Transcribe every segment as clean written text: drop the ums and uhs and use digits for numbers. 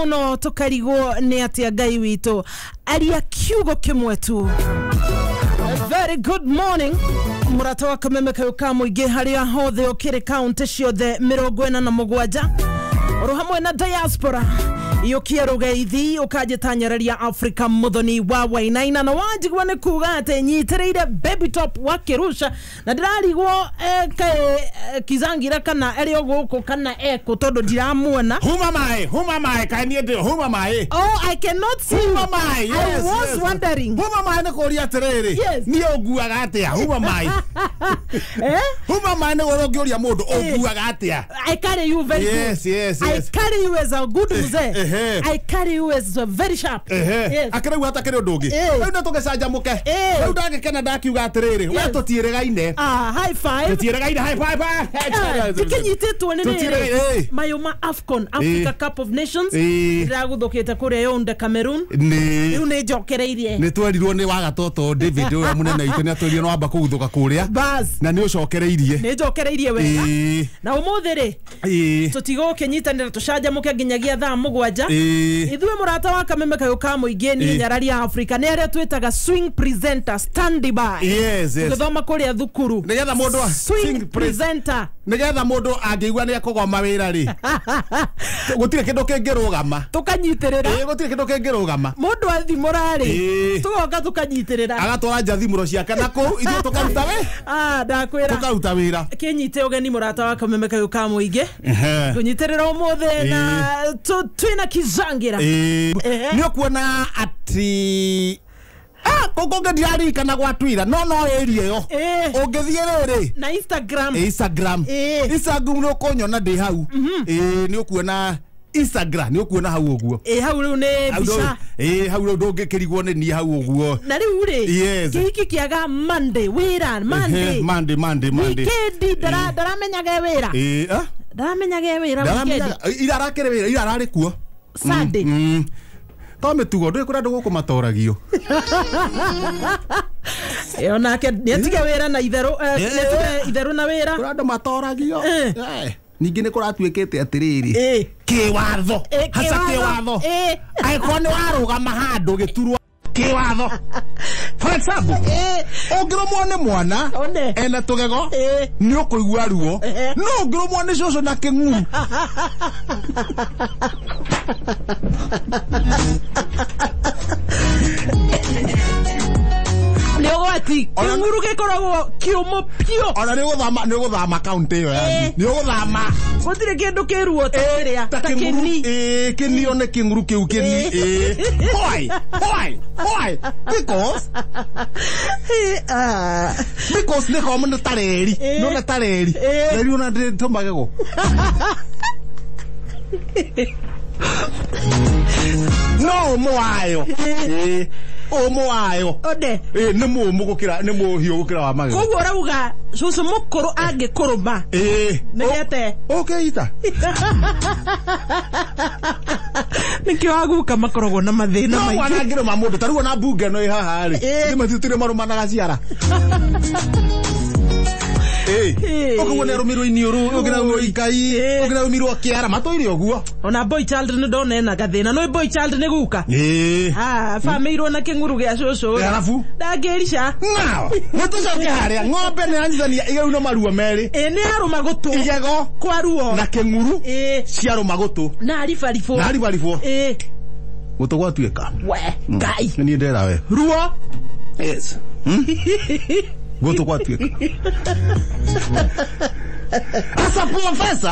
Muno tukarigwo ni atia Ngai witũ aria kiugo kimwe tu. Very good morning murata wa Kameme kayo ka muingi haria hothe ukiri kaunti ciothe 47 oro hamwe na diaspora yukia rugeithi ukajitanyararia Africa muthoni wa Wainaina na wanjigwa ni kuga ati nyitireire baby top wa kirusha na ndirarigwo kizangira kana eri guku kana eku tondu ndiramuona. Huma mai kai nie ndi huma mai. Oh, I cannot see huma mai. Yes, I was yes. wondering huma mai ni kuria atiriri ni unguaga atia huma mai. Huma mai ni ungiuria mundu unguaga atia. I carry you very yes, good. Yes, yes. I carry you as a good mzee. I carry you as a very sharp. Yes. Akirau hata kiri undu ungi. Riu no tugicanjamuke. Riu ndagikena ndakiuga atiriri we tutieregaine. Ah, high five. Tutieregaine high five. Tukinyititwo ni riri mayuma AFCON, Africa Cup of Nations. Ndiraguthukite kuria Yaounde Cameroon. Riu ni njokereirie. Ni twerirwo ni wagatoto David uria munene itu ni atwirirwo no amba kuguthuka kuria. Bas. Na ni ucokereirie. Ni njokereirie wega. Na umuthi ri tutigokinyitanira tucanjamuke nginyagia thaa 7. Ithuĩ murata wa Kameme kayo ka muingi ni nyararia Africa ni aria twitaga swing presenter stand by. Yes, yes. Githoma kuria thukuru nigetha mundu swing presenter nigetha mundu angĩigua ni akũgoma wĩra ri gutire kindu kĩngĩrũgama tukanyitirira. Gutire kindu kĩngĩrũgama mundu athimũra ri tugoka tukanyitirira agatwara njathimũro ciake na kũu ithuĩ tukaruta wĩ ndakwĩra tukaruta wĩra. Kĩnyite ũgeni murata wa Kameme kayo ka muingi kunyitirira umuthi na twina kizangira. Ni ukuona ati kũngĩ ndiraririkana gwatwira no area ĩyo ũngĩthiĩ rĩrĩ na Instagram. Instagram nĩ ũkũnyona ndĩ hau. Nĩ ũkuona Instagram nĩ ũkuona hau ũguo. Hau rĩu nĩ mbica. Hau rĩu ndũngĩkĩrigwo nĩ niĩ hau ũguo. Na rĩu rĩ kĩhiki kĩaga Monday wĩra Monday Monday weekend ndaramenyaga wĩra. Ndaramenyaga wĩra weekend. Ira arakĩrĩ wĩra ira ararĩ kuo Sunday. To mĩtugo ndũĩ kũrĩa andũ gũkũ matoragio. Onake nĩatige wĩra na itherũ nĩatige itherũ na wĩra. Kũrĩa andũ matoragio. Ningĩ nĩ kũratuĩkĩte atĩrĩrĩ kĩwatho haca kĩwatho angĩkorwo nĩ warũgama handũ gĩturwa kĩwatho. For example, ũngĩrũmwo nĩ mwana ena tũgego nĩ ũkũigua ruo, no ũngĩrũmwo nĩ cũcũ na kĩng'uru nĩ ũgwati. Kĩng'uru gĩkoragwo kĩũmũ piũ. Ona nĩ ũgũthama kaunti ĩyo yanyu nĩ ũgũthama. Gũtirĩ kĩndũ kĩruo ta kĩrĩa ta kĩni. Kĩni one kĩng'uru kĩu kĩni. Why? Why? Because because nĩ komo nĩ tareri no nĩ tareri reri ona ndĩ magego. No ũmũ wayo. Ũmũ wayo. One. Nĩ mũũmũ gũkĩra nĩ mũhiũ gũkĩra wa magego. Koguo ũrauga cũcũ mũkũrũ angĩkũrũma. Nĩgete. Ũkĩita. Nĩkĩo aguka makoragwo na mathĩna maingĩ. No mwana angĩrũma mũndũ ta rĩu ona mbunge ĩno ĩ haha rĩ. Nĩ matitire marũmanaga ciara. Ũkauga nĩ arũmirwo iniũrũ, ũngĩ nĩ ikai, ũngĩ nĩ arũmirwo kĩara, matũire ũguo. Ona boy child nĩ ndona ena gathĩna, no boy child nĩ guka. Bamĩirwo na kĩng'uru gĩa cũcũ. Arabu ndangĩrica. Nao, gũtũcoke harĩa ng'ombe nĩ yanyitithania ĩgauna maruo merĩ. Nĩ yarũma gũtũ. Igego kwa ruo na kĩng'uru ciarũma gũtũ. Na aribaribwo. Na aribaribwo. Gũtũ gwatuĩka. We, Ngai. Nĩ niĩ ndera we. Ruo. Yes. Gũtũ gwatuĩka. As a professor,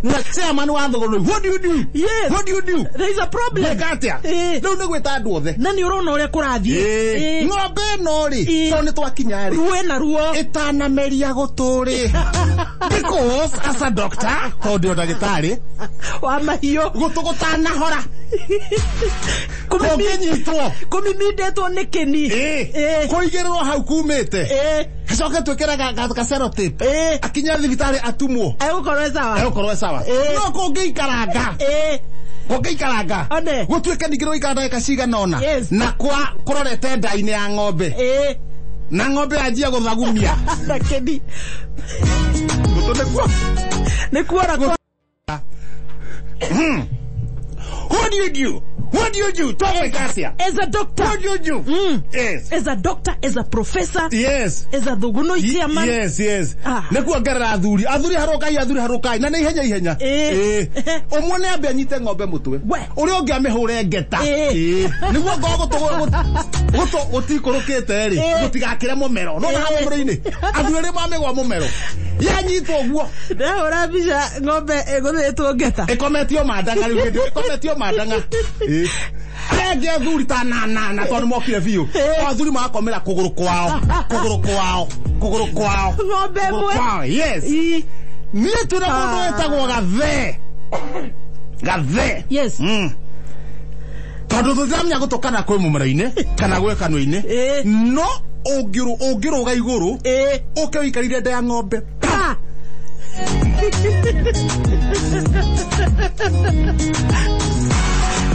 na chairman wa thogoro, what do you do? Yes. What do you do? There is a problem. Gwĩka atĩa? Rĩu nĩ gwĩta andũ othe. Na nĩ ũrona ũrĩa kũrathiĩ. Ng'ombe ĩno rĩ, tondũ nĩ twakinya rĩ. Ruo ĩna ruo. Ĩtanameria gũtũ rĩ. Because as a doctor, tondũ ndĩ o ndagĩtarĩ wa mahiũ. Gũtũ gũtanahora. Kũngĩnyitwo. Kũmimindĩtwo nĩ kĩni. Kũigĩrĩrwo hau kumĩte. Gacoke twĩkĩre ga sellotape. Akinya thibitarĩ atumwo. Egũkorwo e sawa. Egũkorwo e sawa. No kũngĩikaranga. Kũngĩikaranga. Gũtuĩke ningĩ nĩgũikara ndagĩka cigana ũna. Na kwa kũrorete nda-inĩ ya ng'ombe. Na ng'ombe yanjia gũthagumia. Na kĩni. Gũtũ nĩkuo. Nĩkuora kwa. What do you do? What do you do? Talk atia. As a doctor. What do you do? Yes. As a doctor, as a professor. Yes. As a thuguno chairman. Yes, yes. Nikuongerera athuri. Athuri harukai, athuri harukai. Na nĩ ihenya ihenya. Ũmwe nĩ ambe anyite ng'ombe mũtwe. Ũrĩa ũngĩ amĩhũre ngeta. Nĩguo ngorwo gũtũ gũtikũrũkĩte rĩ, gũtigakĩre mũmero. No na haha mũmero-inĩ. Athuri arĩa mamĩgwa mũmero. Yanyitwo ũguo. Ndahũra mbica ng'ombe ĩgũthĩtwo ngeta. Ĩkometio mandang'a rĩu hĩndĩ ĩkometio mandang'a. Arĩa athuri ta na tondũ mokire biũ. Athuri magakomera kũgũrũ kwao, kũgũrũ kwao, kũgũrũ kwao. Ng'ombe ĩmwe. Yes. Niĩ twĩna mũndũ wĩtagwo Gathe. Gathe. Yes. Tondũ tũtiramenya gũtũ kana kwĩ mũmero-inĩ kana gwĩ kanua-inĩ. No ũngĩrũga igũrũ ũke ũikarire nda ya ng'ombe. Pa!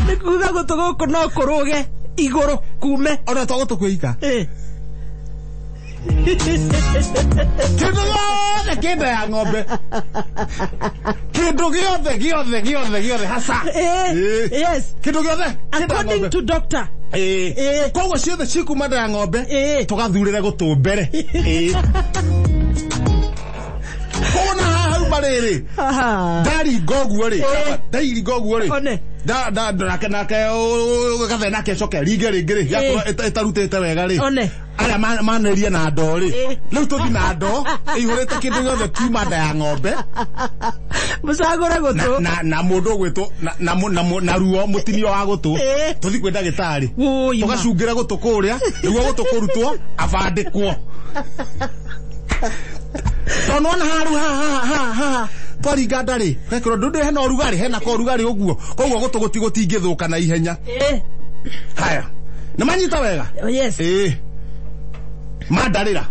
Nĩ kuga gũtũ gũkũ no kũrũge igũrũ kume. Ona to gũtũ kwĩika. Kĩndũ gĩothe kĩ nda ya ng'ombe. Kĩndũ gĩothe gĩothe gĩothe gĩothe hasa. Yes. Kĩndũ gĩothe. According to doctor. Koguo ciothe cikuma nda ya ng'ombe tũgathurĩre gũtũ mbere. Koguo na haha hauma rĩrĩ. Ndaringa ũguo rĩ. Ndairinga ũguo rĩ. Da nake nake Gathe nake coke ringe rĩngĩ rĩ yakorwo ĩtarutĩte wega rĩ. Arĩa maneria na ndoo rĩ. Rĩu tũthi na ndoo ĩihũrĩte kĩndũ gĩothe kiuma nda ya ng'ombe. Mũcagũre gũtũ. Na mũndũ ũgwĩtwo na ruo mũtinio wa gũtũ. Tũthi kwĩ ndagĩtarĩ. Tũgacungĩra gũtũ kũrĩa nĩguo gũtũ kũrutwo abandĩkwo. Tondũ ona haha rĩu haha haha twaringa nda rĩ gekĩrwo ndũndũ hena ũrugarĩ hena ka ũrugarĩ ũguo koguo gũtũ gũtingĩthũka na ihenya. Haya. Nĩ manyita wega? Yes. Mandarĩra.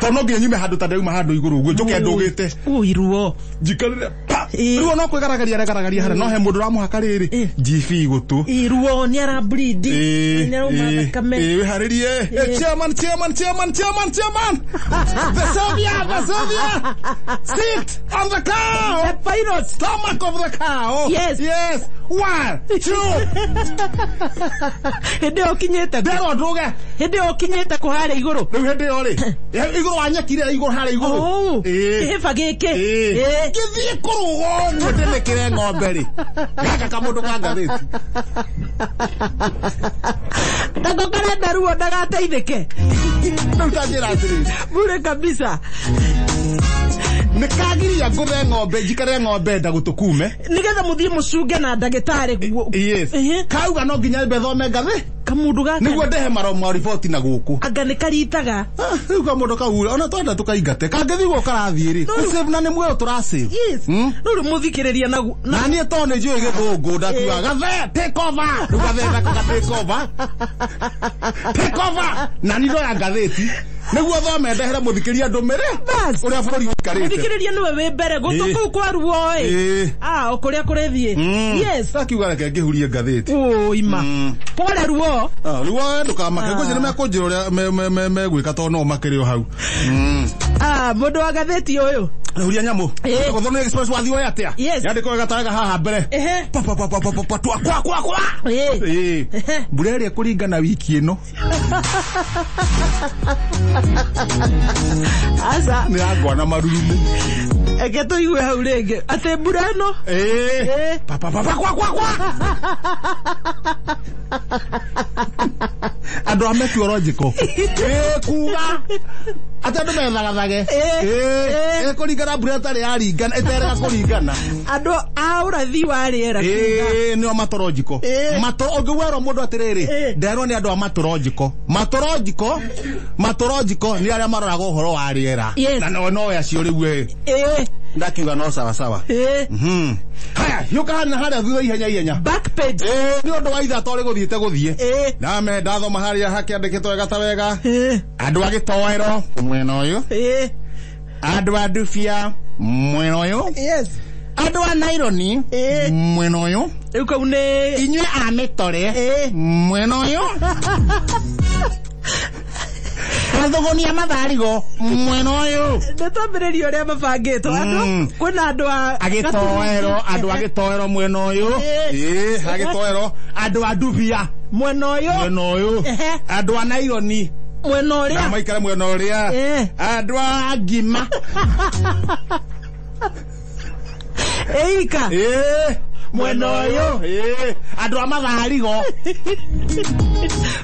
Tondũ no nginya nyume handũ ta ndauma handũ igũrũ ũguo njoke ndũgĩte. Ui ruo. Njikarĩre pa. Ruo no kwĩgaragaria aregaragaria harĩa no he mũndũ ũramũhaka rĩrĩ GB gũtũ. Ruo nĩ ara bleed. Nĩ arauma thakame. Wĩharĩrie. Chairman, chairman, chairman, chairman, chairman. The savior, the savior. Sit on the cow. The pilot. Stomach of the cow. Yes. Yes. 1 2. Hĩndĩ ĩyo ũkinyĩte. Nderwo ndũge. Hĩndĩ ĩyo ũkinyĩte kũ harĩa igũrũ. Rĩu hĩndĩ ĩyo rĩ. Igũrũ wa nyeki rĩ igũrũ harĩa igũrũ. Kĩhĩba gĩkĩ. Ngĩthiĩ kũrũga ũguo ndĩmĩkĩre ng'ombe rĩ. Gaka kamũndũ ka ngathĩti. Nako karenda ruo ndagateithĩke. Rĩu ta njĩra atĩrĩrĩ. Bure kabisa. Nĩ kagiria ngũthe ng'ombe njikare ng'ombe nda gũtũ kume. Nĩgetha mũthiĩ mũcunge na ndagĩtarĩ. Yes. Kauga no nginya nyambe thome ngathĩ. Kamundu gaka. Nĩguo ndehe maromo riboti na gũkũ. Anga nĩ karitaga. Rĩu kamũndũ kau ona twenda tũkaingate. Kangĩthiĩ guo karathiĩ rĩ. Gũsave na nĩ muoyo tũrasave. Yes. No rĩu mũthikĩrĩria na na niĩ tondũ nĩ njũĩ gĩthũngũ ndakiuga Gathe take over. Rĩu Gathe ndakuga take over. Take over. Na niĩ ndoya ngathĩti. Nĩguo thome ndehere mũthikĩria ndũmĩre ũrĩa bũrũri ũikarĩte. Mũthikĩrĩria nĩwe wĩ mbere gũtũ kũu kwa ruo ĩ. O kũrĩa kũrĩthiĩ. Yes. Ndakiuga reke ngĩhurie ngathĩti. Ũima. Pole ruo. Ruo ndũkamake ngwĩciria nĩ mekũnjĩra ũrĩa megwĩka tondũ no makĩrĩ o hau. Mũndũ wa ngathĩti ũyũ. Huria nyamũ. Gathoni Express wathiĩ oya atĩa? Yandĩkwo wega ta wega haha mbere. Pa pa pa pa pa twa kwa kwa kwa. Mbura ĩrĩa ĩkũringana wiki ĩno. Aca. Nĩ yangwa na marurumu. Eke tũigue hau rĩngĩ. Atĩ mbura ĩno. Pa pa pa pa kwa kwa kwa. Andũ a meteorological. Kuga. Atĩ andũ methagathage. Ĩkũringana mbura ĩtarĩ yaringana ĩterega kũringana. Andũ a ũrathi wa rĩera kuga. Nĩo matological. Ũngĩwerwo mũndũ atĩrĩrĩ, nderwo nĩ andũ a matological. Matological, matological nĩ arĩa maroraga ũhoro wa rĩera. Na no acio rĩu ĩ. Ndakiuga no sawa sawa. Haya, hiũka harĩa thutha ihenya ihenya. Back page. Nĩ ũndũ wa ithaa torĩ gũthiĩte gũthiĩ. Name ndathoma harĩa hakĩandĩkĩtwo wega ta wega. Andũ a gĩtoero mwena ũyũ. Andũ a ndubia mwena ũyũ. Yes. Andũ a naironi mwena ũyũ. Rĩu kau nĩ inyuĩ a mĩtore mwena ũyũ. Athũgũnia matharigo mwena ũyũ. Nĩ twambĩrĩrie ũrĩa mabangĩtwo andũ, kwĩna andũ a Agĩtoero, andũ agĩtoero mwena ũyũ. Ĩĩ, agĩtoero andũ a ndubia mwena ũyũ, mwena ũyũ, andũ a naironi mwena ũrĩa, na maikara mwena ũrĩa, andũ a ngima ĩika ĩĩ mwena ũyũ, ĩĩ andũ a matharigo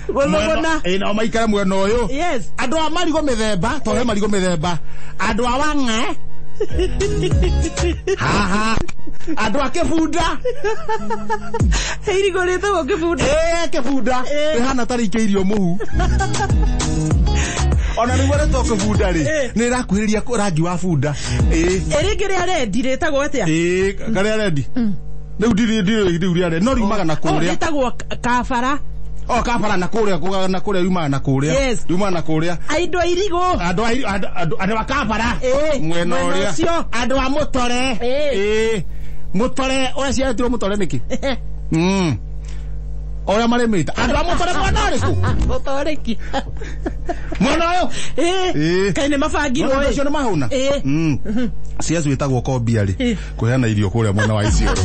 gũthũgũna, ĩĩ nao maikara mwena ũyũ. Yes. Andũ a marigo mĩthemba, to he marigo mĩthemba, andũ a wang'e haha, andũ a kĩbunda. Irigũ rĩtagwo kĩbunda. Ĩĩ kĩbunda rĩhana ta rĩikĩirio mũhu. Ona nĩguo rĩtwo kĩbunda rĩ, nĩ rĩrakuhĩrĩria rangi wa bunda. Ĩĩ. Ĩrĩngĩ rĩa rendi rĩtagwo atĩa? Ĩĩ karĩa rendi rĩu ndirĩ rĩu rĩa rendi no riumaga na kũrĩa. Rĩtagwo kabara. O kabara na kũrĩa, na kũrĩa riumaga na kũrĩa. Yes. Riumaga na kũrĩa. Andũ a irigũ. Andũ a andũ a kabara mwena ũrĩa. Andũ a mũtore. Ĩĩ. Mũtore ũrĩa ciaretirwo mũtore nĩkĩ? Ũrĩa marĩmĩte. Andũ a mũtore mwena ũrĩkũ? Mũtoreki. Mwena ũyũ. Ĩĩ. Kaĩ nĩ mabangirwo ĩ. Ũcio nĩ mahũna. Ĩĩ. Ciacu ĩtagwo kombia rĩ, kũheana irio kũrĩa mwena wa Isiolo.